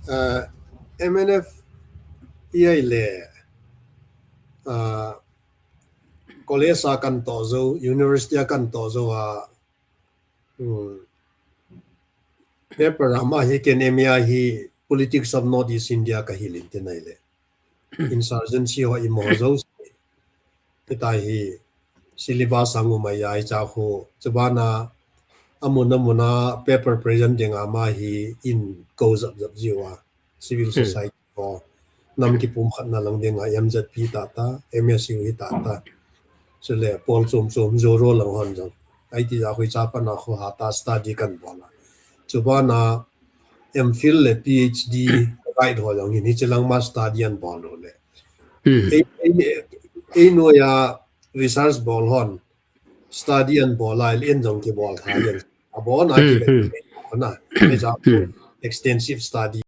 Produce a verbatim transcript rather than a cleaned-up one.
Uh, M N F E I le uh, college a kan to zo, university a kan to zo a um, paper ama hi ken M A hi politics of Northeast India ka hilin te nai le. Insurgency ho imo zo. Kita hi syllabus a ngum a ya cha khu chubana amun amun a paper present ding ama hi in ko zap zap jiu a civil society ho nam kipum khat na lang ding a M Z P ta ta, M S U hi ta ta. Chule pol chom chom zoro lang hon jong. Ai ti ja khu cha pana khu ha ta study kan bol a. Chubana M Phil le P H D guide ho jong hi ni chilang ma study an bol lo le. Ei, ei, ei no ya research bol hon study an bol a, en jong ki bol tha yen. A bol na ki na, ei ja extensive study.